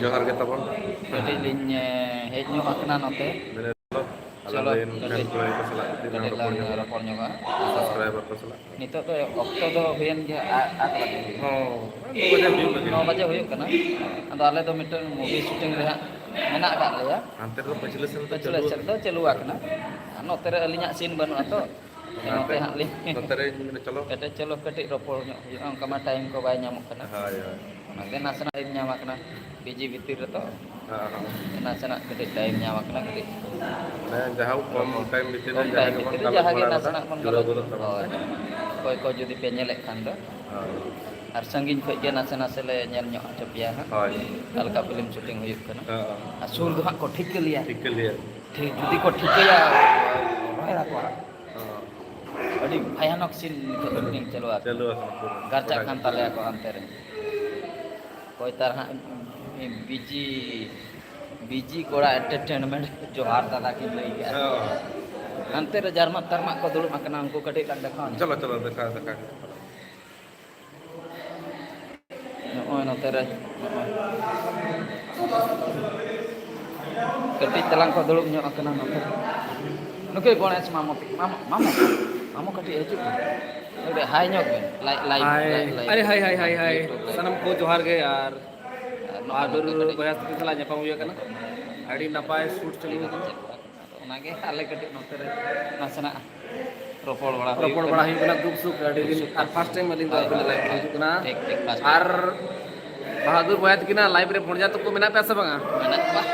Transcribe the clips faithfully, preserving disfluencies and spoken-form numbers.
ᱡᱚᱦᱟᱨ ᱜᱮ ᱛᱟᱵᱚᱱ᱾ ᱠᱟᱹᱴᱤᱡ ᱞᱤᱧ, ᱮ, ᱦᱮᱡ ᱧᱚᱜ ᱟᱠᱟᱱᱟ ᱱᱚᱛᱮ᱾ ᱢᱮᱱᱮᱫ ᱟᱞᱟᱝ ᱪᱚᱞᱚ, ᱫᱚ ᱤᱱ ᱠᱟᱹᱴᱤᱡ, ᱠᱚᱲᱟ ᱠᱚ ᱥᱟᱞᱟᱜ ᱠᱟᱹᱴᱤᱡ ᱞᱟᱝ ᱠᱟᱹᱴᱤᱡ ᱨᱚᱯᱚᱲ ᱞᱟᱝ ᱧᱚᱜᱟ᱾ ᱨᱚᱯᱚᱲ ᱧᱚᱜᱟ᱾ Subscriber ᱠᱚ ᱥᱟᱞᱟᱜ᱾ ᱱᱤᱛᱚᱜ ᱫᱚ ᱚᱠᱛᱚ ᱫᱚ ᱦᱩᱭᱮᱱ ᱜᱮᱭᱟ ᱟ-, ᱟᱴ ᱵᱟᱡᱮ᱾ ᱦᱚᱸ, ᱱᱚ ᱵᱟᱡᱮ ᱦᱩᱭᱩᱜ ᱞᱟᱹᱜᱤᱫ᱾ ᱱᱚ ᱵᱟᱡᱮ ᱦᱩᱭᱩᱜ ᱠᱟᱱᱟ᱾ ᱟᱫᱚ ᱟᱞᱮ ᱫᱚ ᱢᱤᱫᱴᱟᱝ movie shooting ᱨᱮ ᱦᱟᱸᱜ ᱢᱮᱱᱟᱜ ᱟᱠᱟᱫ ᱞᱮᱭᱟ᱾ ᱦᱟᱱᱛᱮ ᱨᱮᱫᱚ ᱯᱟᱹᱪᱷᱞᱟᱹ ᱥᱮᱱ ᱫᱚ ᱯᱟᱹᱪᱷᱞᱟᱹ ᱪᱟᱹᱞᱩ ᱥᱮᱫ ᱟᱠᱟᱱᱟ᱾ ᱫᱚ ᱪᱟᱹᱞᱩ ᱟᱠᱟᱱᱟ᱾ ᱟᱨ ᱱᱚᱛᱮ ᱨᱮ ᱟᱹᱞᱤᱧᱟᱜ scene ᱵᱟᱹᱱᱩᱜᱼᱟ ᱛᱚ᱾ ᱚᱱᱟᱛᱮ ᱱᱚᱛᱮ ᱦᱟᱸᱜ ᱞᱤᱧ ᱱᱚᱛᱮ ᱨᱮ ᱤᱧ ᱢᱮᱱᱟ, ᱪᱚᱞᱚ᱾ ᱠᱟᱹᱴᱤᱡ ᱪᱚᱞᱚ, ᱠᱟᱹᱴᱤᱡ ᱨᱚᱯᱚᱲ ᱧᱚᱜ ᱦᱩᱭᱩᱜᱼᱟ, ᱚᱱᱠᱟ ᱢᱟ time ᱠᱚ ᱵᱟᱭ ᱧᱟᱢᱚᱜ ᱠᱟᱱᱟ᱾ ᱦᱳᱭ, ᱦᱳᱭ᱾ ᱚᱱᱟᱛᱮ ᱱᱟᱥᱮᱱᱟᱜ ᱴᱟᱭᱤᱢ ᱧᱟᱢ ᱟᱠᱟᱱᱟ, busy ᱵᱷᱤᱛᱤᱨ ᱨᱮᱛᱚ᱾ ᱦᱮᱸ, ᱦᱮᱸ᱾ ᱱᱟᱥᱮᱱᱟᱜ ᱠᱟᱹᱴᱤᱡ time ᱧᱟᱢ ᱟᱠᱟᱱᱟ, ᱠᱟᱹᱴᱤᱡ ᱢᱟᱱᱮ ᱡᱟᱦᱟᱸ ᱠᱚᱢ ᱨᱚᱯᱚᱲ᱾ Time ᱵᱷᱤᱛᱤᱨ ᱨᱮ ᱠᱚᱢ ᱡᱟᱦᱟᱸ time ᱜᱮᱵᱚᱱ ᱵᱷᱤᱛᱤᱨ ᱨᱮ ᱜᱟᱞᱚᱪ ᱡᱟᱦᱟᱸ ᱜᱮ ᱵᱟᱲᱟ ᱠᱟᱫᱟ, ᱱᱟᱥᱮᱱᱟᱜ ᱵᱚᱱ ᱡᱩᱲᱟᱹᱣ ᱜᱟᱞᱚᱪ᱾ ᱜᱚᱫᱚᱜ ᱛᱟᱵᱚᱱ ᱦᱳᱭ᱾ ᱯᱮ᱾ ᱚᱠᱚᱭ ᱠᱚ ᱡᱩᱫᱤ ᱯᱮ ᱧᱮᱞᱮᱫ ᱠᱷᱟᱱ ᱫᱚ, ᱦᱳᱭ᱾ ᱟᱨ ᱥᱟᱺᱜᱤᱧ ᱠᱷᱚᱡ ᱜᱮ ᱱᱟᱥᱮ ᱱᱟᱥᱮ ᱞᱮ ᱧᱮᱞ ᱧᱚᱜ ᱦᱚᱪᱚ ᱯᱮᱭᱟ ᱦᱟᱸᱜ, ᱦᱳᱭ᱾ ᱚᱠᱟ ᱞᱮᱠᱟ film shooting ᱦᱩᱭᱩᱜ ᱠᱟᱱᱟ᱾ ᱦᱮᱸ, ᱦᱮᱸ᱾ ᱟᱨ ᱥᱩᱨ ᱫᱚ ᱦᱟᱸᱜ ᱠᱚ ᱴᱷᱤᱠᱟᱹ ᱞᱮᱭᱟ᱾ ᱴᱷᱤᱠᱟᱹ ᱞᱮᱭᱟ᱾ ᱴᱷᱤᱠ, ᱡᱩᱫᱤ ᱠᱚ ᱴᱷᱤᱠᱟᱹᱭᱟ, ᱨᱚᱦᱚᱭ ᱫᱟᱠᱚ ᱦᱟᱸᱜ᱾ ᱦᱮᱸ᱾ ᱟᱹᱰᱤ ᱵᱷᱟᱭᱟᱱᱚᱠ scene ᱱᱤᱛᱚᱜ shooting ᱪᱟᱹᱞᱩ ᱟᱠᱟᱱᱟ᱾ ᱪᱟᱹᱞᱩ ᱟᱠᱟᱱᱟ ᱯᱩᱨᱟᱹ᱾ ᱜᱟᱨᱪᱟᱜ ᱜᱚᱴᱟ ᱠᱟᱱ ᱜᱮ᱾ ᱛᱟᱞᱮᱭᱟ ᱠᱚ ᱦᱟᱱᱛᱮ ᱨᱮ᱾ ᱚᱠᱚᱭ ᱛᱟᱨ ᱦᱟᱸᱜ busy, busy ᱠᱚᱲᱟ entertainment ᱡᱚᱦᱟᱨ ᱫᱟᱫᱟ ᱠᱤᱱ ᱞᱟᱹᱭ ᱠᱮᱜᱼᱟ᱾ ᱦᱮᱸ᱾ ᱦᱟᱱᱛᱮ ᱨᱮ ᱡᱟᱨᱢᱟᱜ ᱛᱟᱨᱢᱟᱜ ᱠᱚ ᱫᱩᱲᱩᱵ ᱟᱠᱟᱱᱟ, ᱩᱱᱠᱩ ᱠᱟᱹᱴᱤᱡ ᱞᱟᱝ ᱫᱮᱠᱷᱟᱣ ᱧᱚᱜ᱾ ᱪᱚᱞᱚ, ᱪᱚᱞᱚ, ᱫᱮᱠᱷᱟᱣ, ᱫᱮᱠᱷᱟᱣ᱾ ᱱᱚᱜᱼᱚᱭ ᱱᱚᱛᱮ ᱨᱮ, ᱱᱚᱜᱼᱚᱭ᱾ ᱠᱟᱹᱴᱤᱡ ᱛᱟᱞᱟᱝ ᱠᱚ ᱫᱩᱲᱩᱵ ᱧᱚᱜ ᱟᱠᱟᱱᱟ ᱱᱚᱛᱮ ᱨᱮ᱾ ᱱᱩᱠᱩ ᱜᱚᱬᱮᱥ ᱢᱟᱢᱚ ᱛᱟᱠᱚ, ᱢᱟᱢᱚ, ᱢᱟᱢᱚ, ᱢᱟᱢᱚ ᱠᱟᱹᱴᱤᱡ ᱦᱤᱡᱩᱜ ᱢᱮ᱾ ᱠᱟᱹᱴᱤᱡ hi ᱧᱚᱜ ᱵᱮᱱ᱾ Live, live, hi᱾ Live, live᱾ ᱟᱨᱮ hi, hi, hi, hi, hi᱾ YouTube ᱨᱮ᱾ ᱥᱟᱱᱟᱢ ᱠᱚ ᱡᱚᱦᱟᱨ ᱜᱮ ᱟᱨ ᱟᱨ ᱱᱚᱜᱼᱚᱭ ᱵᱟᱦᱟᱫᱩᱨ ᱱᱚᱛᱮ ᱠᱟᱹᱴᱤᱡ ᱵᱚᱭᱦᱟ ᱛᱟᱹᱠᱤᱱ ᱥᱟᱞᱟᱜ ᱧᱟᱯᱟᱢ ᱦᱩᱭ ᱟᱠᱟᱱᱟ᱾ ᱟᱹᱰᱤ ᱱᱟᱯᱟᱭ shoot ᱪᱟᱹᱞᱩ ᱟᱠᱟᱱᱟ᱾ ᱟᱫᱚ ᱚᱱᱟᱜᱮ ᱟᱞᱮ ᱠᱟᱹᱴᱤᱡ ᱱᱚᱛᱮ ᱨᱮ ᱱᱟᱥᱮᱱᱟᱜ ᱨᱚᱯᱚᱲ ᱵᱟᱲᱟ ᱦᱩᱭᱩᱜ ᱨᱚᱯᱚᱲ ᱵᱟᱲᱟ ᱠᱟᱱᱟ᱾ ᱦᱩᱭᱩᱜ ᱠᱟᱱᱟ, ᱫᱩᱠ ᱥᱩᱠ ᱟᱹᱰᱤ ᱫᱩᱠ ᱫᱤᱱ ᱥᱩᱠ ᱟᱨ ᱠᱟᱛᱷᱟ᱾ First time ᱟᱹᱞᱤᱧ ᱫᱚ ᱦᱳᱭ, ᱟᱹᱵᱤᱱᱟᱜ ᱦᱳᱭ, live ᱨᱮ ᱦᱳᱭ᱾ ᱦᱤᱡᱩᱜ ᱠᱟᱱᱟ᱾ ᱴᱷᱤᱠ, ᱴᱷᱤᱠ, first time᱾ ᱟᱨ ᱵᱟᱦᱟᱫᱩᱨ ᱵᱚᱭᱦᱟ ᱛᱟᱹᱠᱤᱱᱟᱜ live ᱨᱮ ᱵᱷᱚᱲᱡᱟ ᱛᱟᱠᱚ ᱢᱮᱱᱟᱜ ᱯᱮᱭᱟ ᱥᱮ ᱵᱟᱝᱟ? ᱢᱮᱱᱟᱜ ᱠᱚᱣᱟ,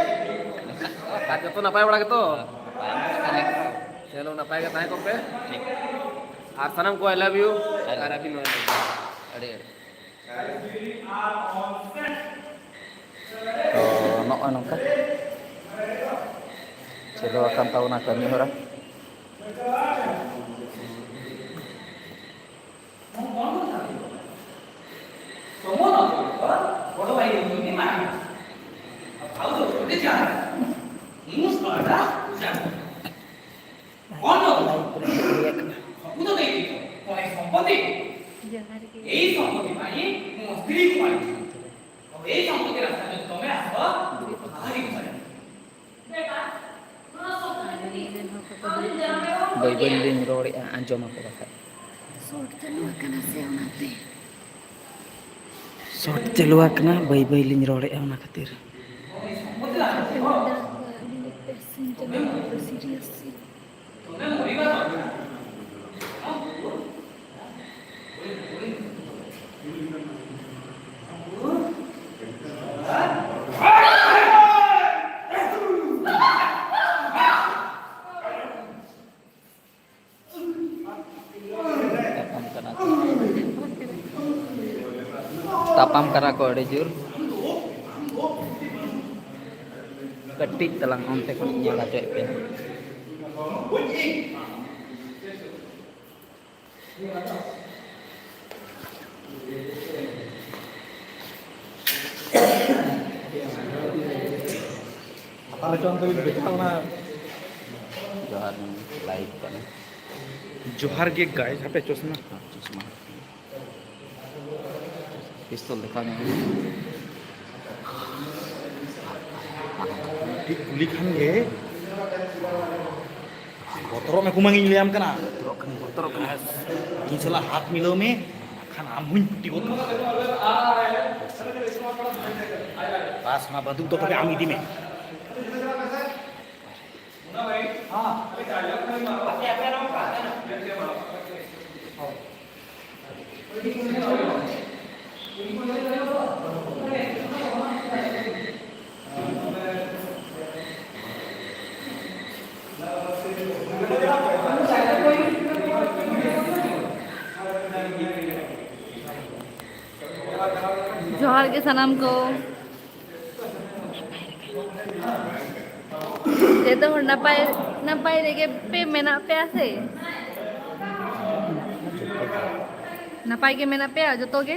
ᱢᱮᱱᱟᱜ ᱠᱚᱣᱟ᱾ ᱟᱨ ᱡᱚᱛᱚ ᱱᱟᱯᱟᱭ ᱵᱟᱲᱟ ᱜᱮᱛᱚ? ᱦᱳᱭ, ᱱᱟᱯᱟᱭ ᱵᱟᱲᱟ ᱛᱟᱦᱮᱸ ᱠᱚᱜ ᱯᱮ᱾ ᱪᱚᱞᱚ, ᱱᱟᱯᱟᱭ ᱜᱮ ᱛᱟᱦᱮᱸ ᱠᱚᱜ ᱯᱮ᱾ ᱴᱷᱤᱠ᱾ ᱟᱨ ᱥᱟᱱᱟᱢ ᱠᱚ I love you᱾ I love you᱾ ᱟᱨ ᱟᱹᱵᱤᱱ ᱦᱚᱸ I love you᱾ ᱟᱹᱰᱤ, ᱟᱹᱰᱤ᱾ ᱛᱚ, ᱱᱚᱜᱼᱚᱭ ᱱᱚᱝᱠᱟ ᱪᱟᱹᱞᱩ ᱟᱠᱟᱱ ᱛᱟᱵᱚᱱᱟ ᱠᱟᱹᱢᱤ ᱦᱚᱨᱟ᱾ Live ᱨᱮ ᱦᱮᱡ ᱦᱩᱭ ᱟᱠᱟᱱᱟ᱾ ᱡᱚᱦᱟᱨ ᱜᱮ᱾ ᱮᱭ সম্পত্তি পাই, ᱢᱚ স্ত্রী ᱠᱚ ᱟᱹᱰᱤ ᱡᱳᱨ᱾ ᱛᱚᱵᱮ ᱮᱭ সম্পত্তি রাস্তা যদি তোমরা ᱵᱟᱹᱭ ᱵᱟᱹᱭ ᱞᱤᱧ ᱨᱚᱲᱮᱫᱼᱟ, ᱟᱸᱡᱚᱢ ᱟᱠᱚ ᱵᱟᱠᱷᱟᱡ᱾ ᱥᱚᱨᱴ ᱪᱟᱹᱞᱩ ᱟᱠᱟᱱᱟ ᱥᱮ ᱚᱱᱟᱛᱮ? ᱥᱚᱨᱴ ᱪᱟᱹᱞᱩ ᱟᱠᱟᱱᱟ, ᱵᱟᱹᱭ ᱵᱟᱹᱭ ᱞᱤᱧ ᱨᱚᱲᱮᱫᱼᱟ ᱚᱱᱟ ᱠᱷᱟᱹᱛᱤᱨ᱾ ᱟᱹᱰᱤ ᱯᱮᱥᱮᱱ ᱪᱟᱹᱞᱩ ᱟᱠᱟᱱᱟ, ᱥᱤᱨᱤᱭᱟᱥ ᱥᱤᱱ᱾ ᱛᱟᱯᱟᱢ ᱠᱟᱱᱟ ᱠᱚ᱾ ᱛᱟᱯᱟᱢ ᱠᱟᱱᱟ ᱠᱚ ᱟᱹᱰᱤ ᱡᱳᱨ᱾ ᱠᱟᱹᱴᱤᱡ ᱛᱟᱞᱟᱝ ᱚᱱᱛᱮ ᱠᱷᱚᱱ ᱧᱮᱞ ᱦᱚᱪᱚᱭᱮᱫ ᱯᱮ᱾ ᱛᱟᱦᱞᱮ ᱪᱚ ᱚᱱᱛᱮ ᱵᱤᱱ ᱵᱮᱪᱷᱟᱣ ᱚᱱᱟ᱾ ᱡᱚᱦᱟᱨ, ᱞᱟᱭᱤᱵᱷ ᱠᱟᱱᱟ᱾ ᱡᱚᱦᱟᱨ ᱜᱮ ᱜᱟᱭ, ᱦᱟᱯᱮ ᱪᱚᱥᱢᱟ᱾ ᱪᱚᱥᱢᱟ᱾ ᱯᱤᱥᱛᱚᱞ ᱫᱮᱠᱷᱟᱣ ᱧᱚᱜ ᱢᱮ᱾ ᱢᱤᱫᱴᱤᱡ ᱜᱩᱞᱤ ᱠᱷᱟᱱ ᱜᱮ ᱵᱚᱛᱚᱨᱚᱜ ᱢᱮ, ᱠᱩᱢᱟᱹᱝ, ᱤᱧ ᱞᱟᱹᱭᱟᱢ ᱠᱟᱱᱟ᱾ ᱵᱚᱛᱚᱨᱚᱜ ᱠᱟᱹᱱᱟᱹᱧ, ᱵᱚᱛᱚᱨᱚᱜ ᱠᱟᱹᱱᱟᱹᱧ᱾ ᱤᱧ ᱥᱟᱞᱟᱜ ᱦᱟᱛ ᱢᱤᱞᱟᱹᱣ ᱢᱮ, ᱵᱟᱠᱷᱟᱱ ᱟᱢ ᱦᱚᱸᱧ ᱯᱩᱴᱤ ᱜᱚᱫ ᱠᱟᱢᱟ᱾ ᱵᱟᱥ, ᱚᱱᱟ ᱵᱟᱹᱫᱩᱜ ᱫᱚ ᱛᱚᱵᱮ ᱟᱢ ᱤᱫᱤ ᱢᱮ᱾ ᱡᱚᱦᱟᱨ ᱜᱮ ᱥᱟᱱᱟᱢ ᱠᱚ᱾ ᱡᱚᱛᱚ ᱦᱚᱲ ᱱᱟᱯᱟᱭ, ᱱᱟᱯᱟᱭ ᱨᱮᱜᱮ ᱯᱮ ᱢᱮᱱᱟᱜ ᱯᱮᱭᱟ ᱥᱮ? ᱱᱟᱯᱟᱭ ᱜᱮ ᱢᱮᱱᱟᱜ ᱯᱮᱭᱟ ᱡᱚᱛᱚ ᱜᱮ?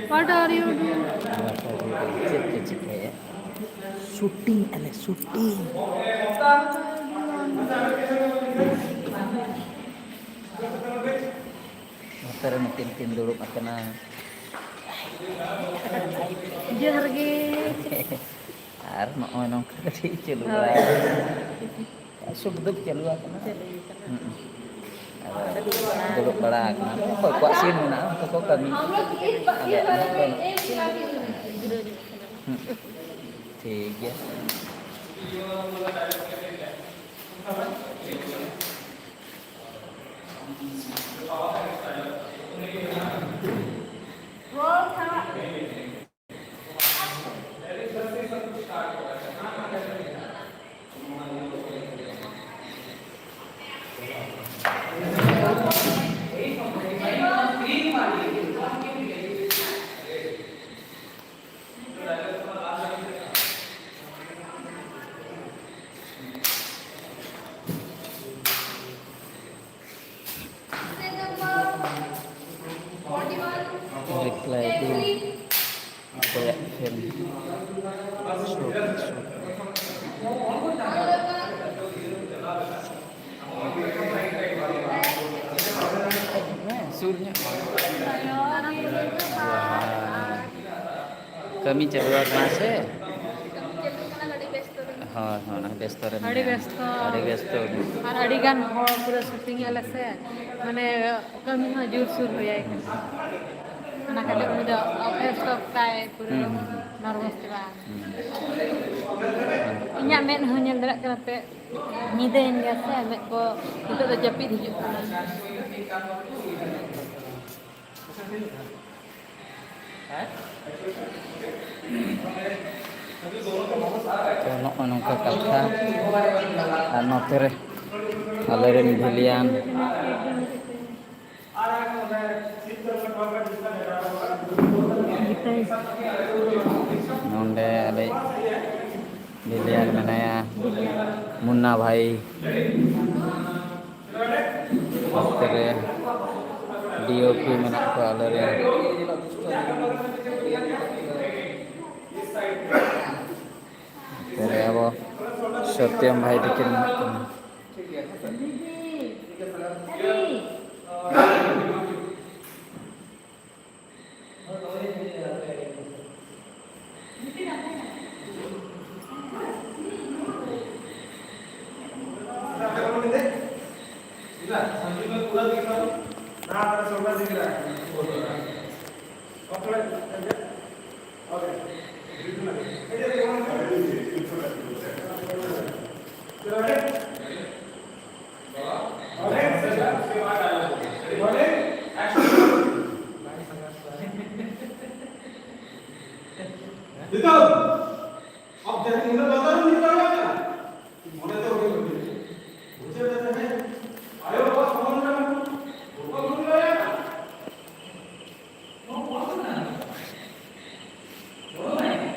What are you doing? ᱪᱮᱫ ᱯᱮ ᱪᱤᱠᱟᱹᱭᱟ? ᱥᱩᱴᱤᱝ ᱟᱞᱮ, ᱥᱩᱴᱤᱝ᱾ ᱱᱚᱛᱮ ᱨᱮ ᱢᱤᱫᱴᱮᱱ ᱠᱤᱱ ᱫᱩᱲᱩᱵ ᱟᱠᱟᱱᱟ᱾ ᱡᱚᱦᱟᱨ ᱜᱮ᱾ ᱟᱨ ᱱᱚᱜᱼᱚᱭ ᱱᱚᱝᱠᱟ ᱠᱟᱹᱴᱤᱡ ᱪᱟᱹᱞᱩ ᱵᱟᱲᱟᱭ᱾ ᱦᱳᱭ᱾ ᱥᱩᱠ ᱫᱩᱠ ᱪᱟᱹᱞᱩ ᱟᱠᱟᱱᱟ᱾ ᱪᱟᱹᱞᱩ ᱟᱠᱟᱱᱟ᱾ ᱦᱩᱸ᱾ ᱟᱫᱚ ᱫᱩᱲᱩᱵ ᱵᱟᱲᱟ ᱟᱠᱟᱱᱟ ᱞᱮ᱾ ᱚᱠᱚᱭ ᱠᱚᱣᱟᱜ ᱥᱤᱱ ᱢᱮᱱᱟᱜᱼᱟ, ᱩᱱᱠᱩ ᱠᱚ ᱠᱟᱹᱢᱤ᱾ ᱟᱞᱮᱭᱟᱜ ᱫᱚ ᱱᱟᱦᱟᱜ ᱵᱟᱹᱱᱩᱜ᱾ ᱦᱩᱸ᱾ ᱴᱷᱤᱠ ᱜᱮᱭᱟ᱾ Reply to ᱚᱠᱚᱭᱟᱜ ᱯᱷᱮᱱ? ᱥᱩᱠ, ᱥᱩᱠ᱾ ᱥᱩᱨ ᱧᱚᱜ᱾ ᱡᱚᱦᱟᱨ᱾ ᱠᱟᱹᱢᱤ ᱪᱟᱹᱞᱩ ᱟᱠᱟᱱᱟ ᱥᱮ? ᱦᱳᱭ, ᱦᱳᱭ, ᱚᱱᱟ ᱵᱮᱥᱛᱚ ᱨᱮ ᱟᱹᱰᱤ ᱢᱮᱱᱟᱭᱟ᱾ ᱵᱮᱥᱛᱚ᱾ ᱟᱹᱰᱤ ᱵᱮᱥᱛᱚ᱾ ᱟᱨ ᱟᱹᱰᱤ ᱜᱟᱱ ᱦᱚᱲ ᱯᱩᱨᱟᱹ ᱥᱩᱴᱤᱝ ᱟᱞᱮ ᱥᱮ, ᱢᱟᱱᱮ ᱠᱟᱹᱢᱤ ᱦᱚᱸ ᱡᱳᱨᱥᱳᱨ ᱦᱩᱭᱟᱭ ᱠᱟᱱᱟ᱾ ᱚᱱᱟ ᱠᱷᱟᱹᱛᱤᱨ ᱩᱱᱤ ᱫᱚ ᱚᱵᱷᱮᱥᱛᱚ ᱛᱟᱭ ᱯᱩᱨᱟᱹ᱾ ᱦᱩᱸ, ᱦᱩᱸ, ᱦᱩᱸ᱾ ᱱᱟᱨᱵᱷᱟᱥ ᱪᱟᱵᱟ ᱟᱠᱟᱱᱟ᱾ ᱦᱩᱸ᱾ ᱤᱧᱟᱹᱜ ᱢᱮᱫ ᱦᱚᱸ ᱧᱮᱞ ᱫᱟᱲᱮᱭᱟᱜ ᱠᱟᱱᱟ ᱯᱮ, ᱧᱤᱫᱟᱹᱭᱮᱱ ᱜᱮᱭᱟ ᱥᱮ, ᱢᱮᱫ ᱠᱚ ᱱᱤᱛᱚᱜ ᱫᱚ ᱡᱟᱹᱯᱤᱫ ᱦᱤᱡᱩᱜ ᱠᱟᱱᱟ᱾ ᱛᱚ, ᱱᱚᱜᱼᱚ ᱱᱚᱝᱠᱟ ᱠᱟᱛᱷᱟ᱾ ᱟᱨ ᱱᱚᱛᱮ ᱨᱮ ᱟᱞᱮᱨᱮᱱ ᱵᱷᱤᱞᱤᱭᱟᱱ᱾ ᱱᱚᱰᱮ ᱟᱞᱮ ᱵᱷᱤᱞᱤᱭᱟᱱ ᱢᱮᱱᱟᱭᱟ, ᱢᱩᱱᱱᱟ ᱵᱷᱟᱭ᱾ ᱱᱚᱛᱮ ᱨᱮ ᱰᱤ ᱳ ᱯᱤ ᱢᱮᱱᱟᱜ ᱠᱚᱣᱟ ᱟᱞᱮ ᱨᱮᱱ᱾ ᱱᱚᱛᱮ ᱨᱮ ᱟᱵᱚ ᱥᱚᱛᱭᱚᱢ ᱵᱷᱟᱭ ᱛᱟᱹᱠᱤᱱ ᱢᱮᱱᱟᱜ ᱠᱤᱱᱟ᱾ ᱱᱤᱛᱚᱜ ᱟᱯ ᱡᱟᱦᱟᱸ ᱤᱧ ᱫᱚ ᱵᱟᱡᱟᱨ ᱨᱮ ᱱᱤᱛᱚᱜ ᱠᱟᱱᱟ, ᱢᱚᱱᱮ ᱫᱚ ᱦᱩᱭᱩᱜ ᱠᱟᱱᱟ, ᱵᱩᱡᱷᱟᱹᱣ ᱠᱟᱛᱮ ᱦᱮᱸ, ᱟᱭᱳ ᱵᱟᱵᱟ ᱥᱚᱢᱟᱱ ᱨᱮ ᱵᱟᱠᱚ ᱵᱩᱡᱷᱟᱹᱣ ᱫᱟᱲᱮᱭᱟᱜ ᱠᱟᱱᱟ᱾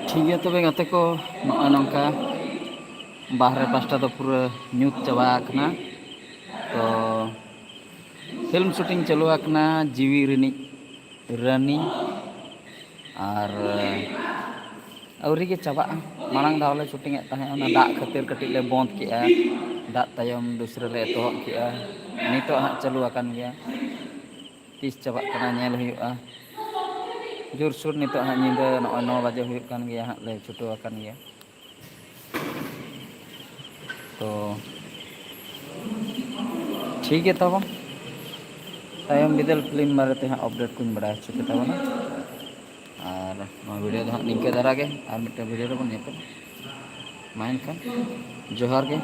ᱴᱷᱤᱠ ᱜᱮᱭᱟ ᱛᱚᱵᱮ ᱜᱟᱛᱮ ᱠᱚ, ᱱᱚᱜᱼᱚᱭ ᱱᱚᱝᱠᱟ ᱵᱟᱦᱨᱮ ᱯᱟᱥᱴᱟ ᱫᱚ ᱯᱩᱨᱟᱹ ᱧᱩᱛ ᱪᱟᱵᱟ ᱟᱠᱟᱱᱟ᱾ ᱛᱚ ᱯᱷᱤᱞᱢ ᱥᱩᱴᱤᱝ ᱪᱟᱹᱞᱩ ᱟᱠᱟᱱᱟ ᱡᱤᱣᱤ ᱨᱤᱱᱤᱡ ᱨᱟᱹᱱᱤ, ᱟᱨ ᱟᱹᱣᱨᱤ ᱜᱮ ᱪᱟᱵᱟᱜᱼᱟ᱾ ᱢᱟᱲᱟᱝ ᱫᱷᱟᱣ ᱞᱮ ᱥᱩᱴᱤᱝ ᱮᱫ ᱛᱟᱦᱮᱸᱫ, ᱚᱱᱟ ᱫᱟᱜ ᱠᱷᱟᱹᱛᱤᱨ ᱠᱟᱹᱴᱤᱡ ᱞᱮ ᱵᱚᱱᱫ ᱠᱮᱜᱼᱟ᱾ ᱫᱟᱜ ᱛᱟᱭᱚᱢ ᱫᱩᱥᱨᱟᱹ ᱞᱮ ᱮᱛᱚᱦᱚᱵ ᱠᱮᱜᱼᱟ᱾ ᱱᱤᱛᱚᱜ ᱦᱟᱸᱜ ᱪᱟᱹᱞᱩ ᱟᱠᱟᱱ ᱜᱮᱭᱟ, ᱛᱤᱥ ᱪᱟᱵᱟᱜ ᱠᱟᱱᱟ ᱧᱮᱞ ᱦᱩᱭᱩᱜᱼᱟ᱾ ᱡᱳᱨᱥᱳᱨ ᱱᱤᱛᱚᱜ ᱦᱟᱸᱜ ᱧᱤᱫᱟᱹ ᱱᱚᱜᱼᱚᱭ ᱱᱚ ᱵᱟᱡᱮ ᱦᱩᱭᱩᱜ ᱠᱟᱱ ᱜᱮᱭᱟ, ᱦᱟᱸᱜ ᱞᱮ ᱪᱷᱩᱴᱟᱹᱣ ᱟᱠᱟᱱ ᱜᱮᱭᱟ᱾ ᱛᱚ ᱴᱷᱤᱠ ᱜᱮ ᱛᱟᱵᱚᱱ, ᱛᱟᱭᱚᱢ ᱵᱤᱫᱟᱹᱞ ᱯᱷᱤᱞᱢ ᱵᱟᱨᱮᱛᱮ ᱦᱟᱸᱜ ᱟᱯᱰᱮᱴ ᱠᱚᱧ ᱵᱟᱲᱟᱭ ᱦᱚᱪᱚ ᱯᱮ ᱛᱟᱵᱚᱱᱟ᱾ ᱟᱨ ᱱᱚᱣᱟ ᱵᱷᱤᱰᱤᱭᱳ ᱫᱚ ᱦᱟᱸᱜ ᱱᱤᱝᱠᱟᱹ ᱫᱷᱟᱨᱟ ᱜᱮ, ᱟᱨ ᱢᱤᱫᱴᱮᱱ ᱵᱷᱤᱰᱤᱭᱳ ᱨᱮᱵᱚᱱ ᱧᱮᱯᱮᱞ᱾ ᱢᱟ ᱮᱱᱠᱷᱟᱱ ᱡᱚᱦᱟᱨ ᱜᱮ᱾